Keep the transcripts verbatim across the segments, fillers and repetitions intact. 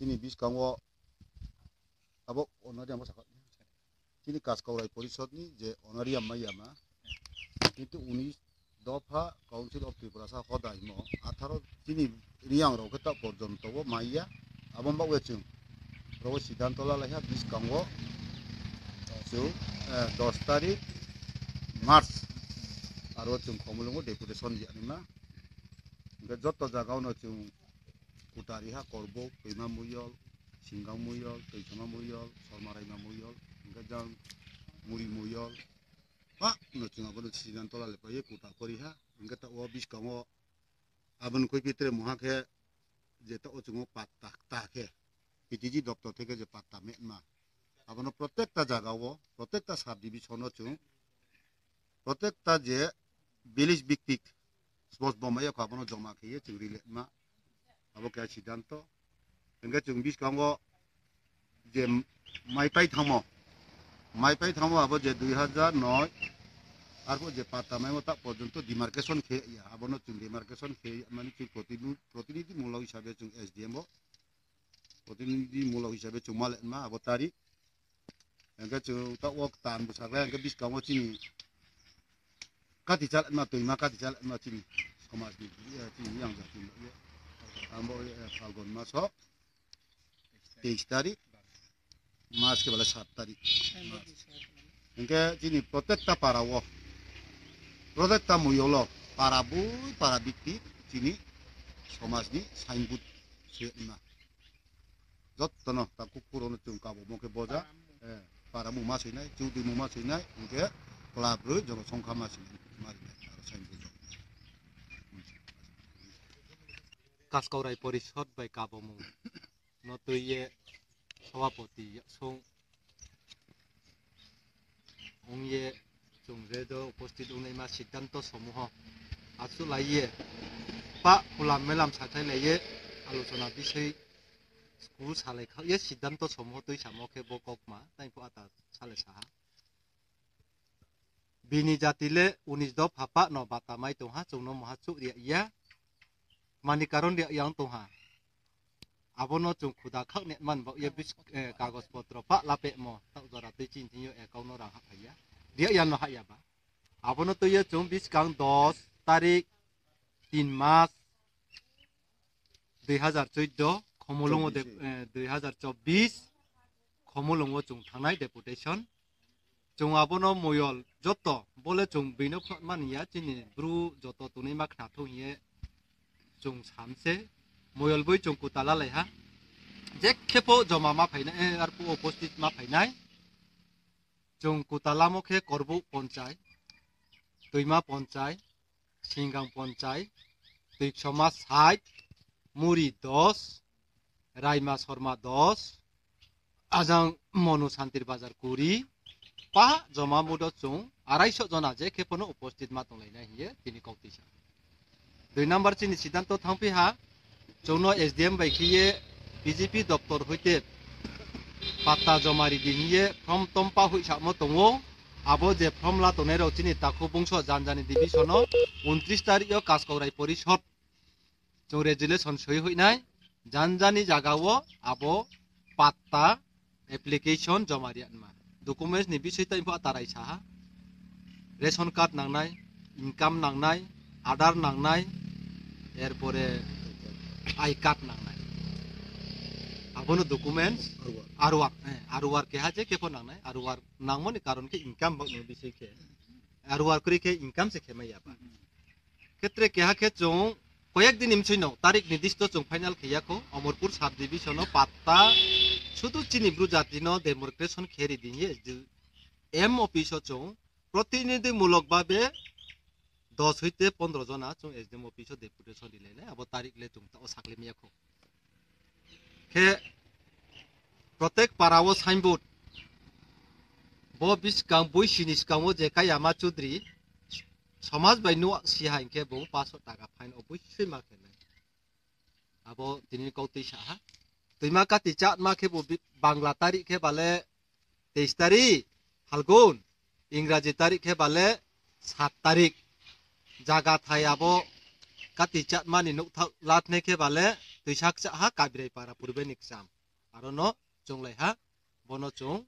Chini biskango abo honorarium sakha. Chini Kaskaurai Porishodni je honorarium mai yama. Kintu unis dopha Council of Tripura sa hoda himo atharo chini riyang rok ta porjonto bo maiya. Abon bagwi chwng rogo sidanto lalaiha biskango chwng, eh, dos tarik March aro chwng Khumulwngo deputation yanima. Hingke joto jagao no chwng kutari ha Korbuk, Twima Muyol, Singang Muyol, Twisama Muyol, Sormaraima Muyol, hingke jang Muri Muyol. Ba no chwng abono sidanto lalaipaye kuta kori ha. Hingke ta o biskango aboni koi pitre moha khe je ta o chwng o patta ta khe P T G doptor theke je patta metma. Abono protekta jagao, protekta sub division o chwng, protekta je village biktik spos bomai yakho abono joma kheye chwng riletma. Abo khe sidanto. Hingke chwng biskango je mai pai thangmo, mai pai thangmo abo je dui hajar noi, arphuh je patta maimo ta porjonto demarcation khe ya, abono chwng demarcation khe mani chwng protinu-, protinidhi mulok hisabe chwng S D M o, protinidhi mulok hisabe chwng ma lenma abo tarik. Hingke chwng ta o tan bwsakle hingke biskango chini kati chalenma twima kati chalenma chini somajni, eh, chini yang jatini bagwi. Ambo, eh, Phalgun maso teis tarik, March khe bale sat tarik. Hingke chini protekta para o, protekta muyolo para bui para bikti chini somajni signboard suyatma. Jottono ta kuk puro no chwng kabo mo khe boja. Eh, para muma sinai, chudi muma sinai, hingke kla brwi jono songkha ma sinai, ma rinai, aro saimbo. Kaskaurai Porishod bai kabomung no twiye Sabhapati yaksong wngye chwng je do uposthit wngnaima siddhanto somuho achuk laiye pa khulam melam sathai laiye alochona bisoi school salai khakye siddhanto somuho twi samo khe bo kokma taibo ata salai saha. Bini jati le unis dopha pa no bata mai tongha, chwngno moha chuk riya ya. Mani karon riya yang tongha. Abono chwng khuda khak ne man ba ye bis, eh, kagoj potro pa lape mo tak jora twi chin thing yo account no rang hak ya. Riya ya no hak ya ba. Abono twi ye chwng biskang dos tarik tin mas dui hajar chuddo, Khumulwngo de, chobbish. Eh, dui hajar chobbish, Khumulwngo chwng thangnai deputation. Chwng abono moyol joto, bole chwng bino khna mani ya, chini bru joto tongwi ma khna thung hiye chwng samse. Moyol bui chwng kuta lalai ha. Je khepo joma ma phainai, eh, arphuh uposthit ma phainai. Chwng kuta lamo khe Korbuk ponchai, Twima ponchai, Singang ponchai, Twiksoma sait, Muri dos, Raima Sorma dos, ajang Monu Santir Bazar kuri, pa joma mudo chwng arai so jona je khe phano uposthit ma tonglainai hiye tini kok tisa. Dui number chini siddhanto thangpi ha, chwngno S D M bai khiye B J P doptor hoite patta joma ridi hiye form tompa hui samo tongo. Abo je form la tongnai rok chini takhu bungso janjani division o untris tarik o Kaskaurai Porishod chwng resolution soi huinai janjani jaga o abo patta application joma riyatma. Documents ni bisoi ta info atarai saha. Ration card nangnai, income nangnai, Aadhaar nangnai, erpore I card nangnai. Abono documents, R O R. R O R, eh, R O R keha je kepho nangnai, R O R nangmani karon khe income bak no bisoi khe. R O R kwrwi khe income se khemai ya ba. Khetre keha khe chwng koyek din imsoi no tarik ni disto chwng final khe yakho Amarpur sub division o patta sudu chini bru jati no demarcation khe ri din ye M office o chwng protinidhi mulok babe dos hoite pondro jona chwng S D M office o deputation ri lainai abo tarik le chwng ta o saklim yakho. Khe protek para o signboard bo biskang bui sini skang o je Kayama Chudri somaj bai nuak si hai khe bo paso taka fine o bui sui ma khe nai. Abo tini kok twi sa ha. Twima kati chat ma khe bo bi-, Bangla tarik khe bale teis tarik Phalgun, Ingraji tarik khe bale sat tarik. Jaga thai abo kati chatmani nukthak latne khe bale twisa kcha ha Kabirai para purbe ni kcham. Aro no chwng lai ha, bono chwng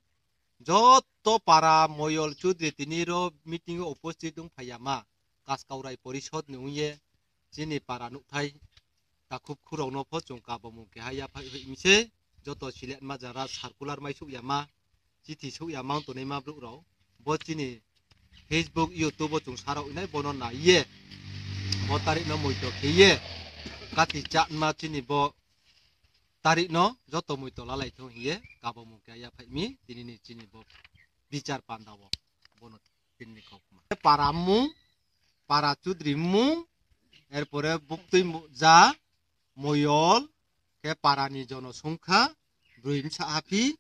joto para moyol chudri tini ro meeting o upasthit wng phai ya ma, Kaskaurai Porishod ni wng ye chini para nukthai takhuk khurok no pho chwng kabamung keha yaphai hoi mi se, joto silet ma jara circular mai suk ya ma, chithi suk ya mang tonwi ma bwrwk rok. Bo chini Facebook, YouTube o chwng sarok inai bono nai ye, bo tarik no moito khe ye, kati chat ma chini bo tarik no joto moito lalai thung hiye kabamung keha yaphai mi tini ni chini bo bichar panda o bono tini ni kok ma. Para mung, para chudri mung, erpore buktui mu-, ja, moyol, khe para ni jono songkha, brui msa haphi,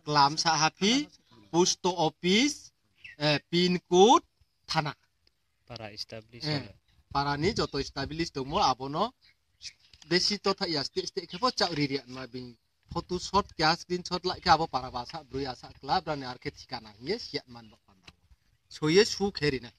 kla msa haphi, post office, eh, pin code, thana. Para establish Eh, wala. Para ni joto establish tongmo abono besi to tha ya state state khe bo chak ri ri ma bini photo shot kya screenshot lai khe abo para basa brui asa kla brani ar khe thikana hiye siat man bo panda. Soye su khe ri na.